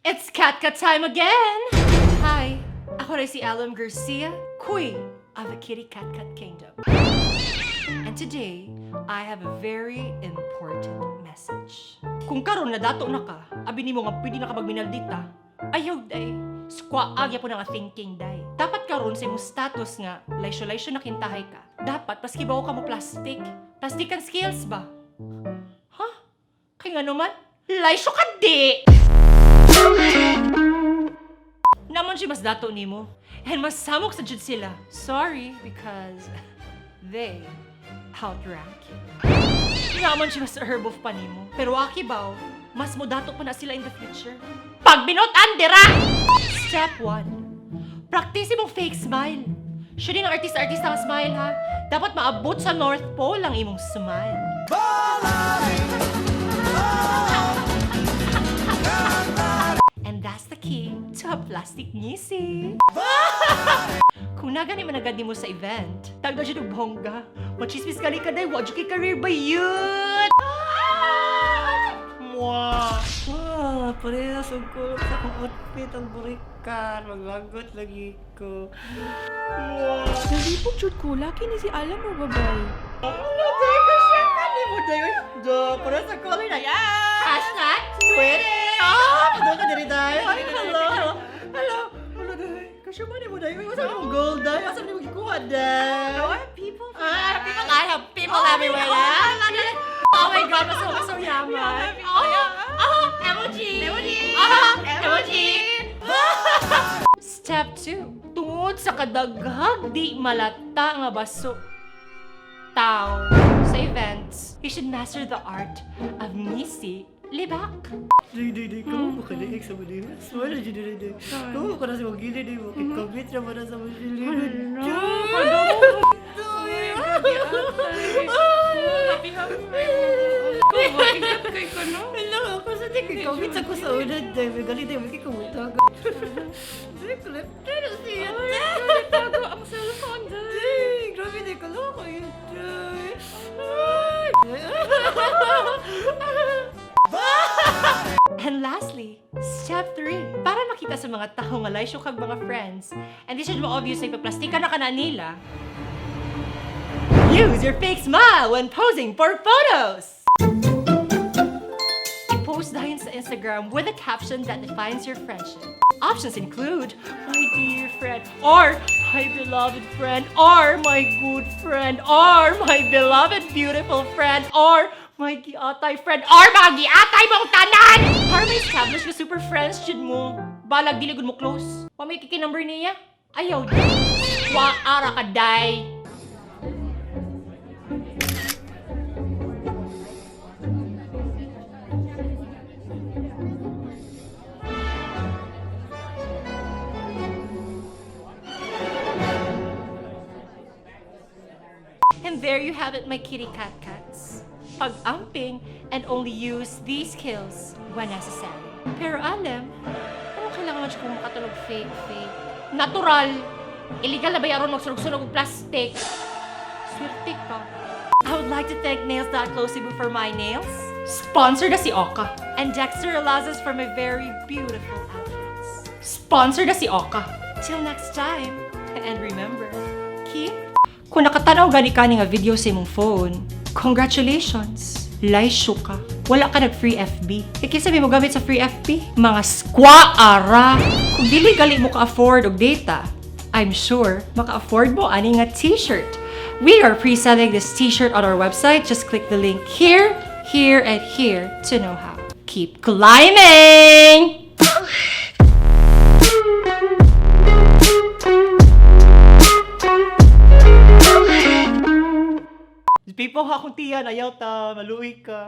It's Cat Cat time again! Hi! Ako rin si Alem Garcia, Queen of the Kitty Cat Cat Kingdom. And today, I have a very important message. Kung karon na dato na ka, abi nimo nga pwede na ka magminaldita, ayaw day. Squaw gihapon na nga thinking day. Dapat karon sa imong status nga laysyo-laysyo na kintahay ka. Dapat paski bawo ka mo plastic. Plastic ang skills ba? Ha? Kay nga naman, laysyo ka di! Naman siya mas dato nimo. And mas samok sa jud sila. Sorry, because they outrank you. Naman siya mas herb pa nimo. Pero aki baw, mas mo dato pa na sila in the future. Pag binutan, dira! Step 1. Practice mong fake smile. Siya din ang artista-artista ang smile, ha? Dapat maabot sa North Pole ang imong smile. And that's the key to a plastic ngisi. Kung nagani man agad nimo sa event, tagda siya og bongga. Machismis kali ka day, wa jud kay career ba yun? Mwah! Ah, parehas og kulot sa akong outfit ang burikan. Maglagot lagi ko. Mwah! Nalipok jud ko, laki ni si Alam mo babay. Ano, day ko siya kanimo day. Uy, do, parehas sa color na. Yeah! #Twitter! Ah, padung ka diri day. Ay, hello, hello. Hello. Hello, day. Kasya man mo day. Uy, asa mo gold day? Asa mo gikuha day? I have people for Ah, that. People, I have people everywhere. Oh, oh my God, mas mas so yaman. Oh, oh, emoji. Emoji. Ah, emoji. Step 2. Tungod sa kadaghag di malata nga baso tao sa events, you should master the art of ngisi libak. Day, day, day. Kamu mo ka na sa mga Wala dyan day, day. Kamu mo ka na sa mga gilid, day. Makikabit na ba na sa mga gilid? Happy happy. Ingat kay ko no. Hello, ako sa tingin ko. Sa ko sa una, day. May galing, day. May kikumuta. Day, collector na siya. Tago ang cellphone day. Day, grabe, day. Kaloko yun, day. And lastly, step 3. Para makita sa mga tao nga laysyo kag mga friends, and this should mo obvious ay paplastikan na ka na nila, use your fake smile when posing for photos! I-post dayon sa Instagram with a caption that defines your friendship. Options include, "My dear friend," or "My beloved friend," or "My good friend," or "My beloved beautiful friend," or "My giatay friend," or "Mga giatay mong tanan!" Para ma-establish nga super friends jud mo. Balag, dili gud mo close. Wa may kiki-number niya. Ayaw. Wa ara ka day. And there you have it, my kitty cat cats. Pag-amping and only use these skills when necessary. Pero alam, ano kailangan mo kung makatulog fake, fake? Natural! Illegal na ba yaron magsunog-sunog og plastic? Swerte ka. I would like to thank Nails.Glow Cebu for my nails. Sponsored na si Oka. And Dexter Alazas for my very beautiful outfits. Sponsored na si Oka. Till next time. And remember, keep. Kung nakatanaw gani ka ni nga video sa imong phone, congratulations! Laysyo ka. Wala ka nag-free FB. Kaya kinsa may mo gamit sa free FB? Mga squaw ara! Kung dili gali mo ka-afford og data, I'm sure maka-afford mo ani nga t-shirt. We are pre-selling this t-shirt on our website. Just click the link here, here, and here to know how. Keep climbing! People, akong tiyan, ayaw ta, maluoy ka.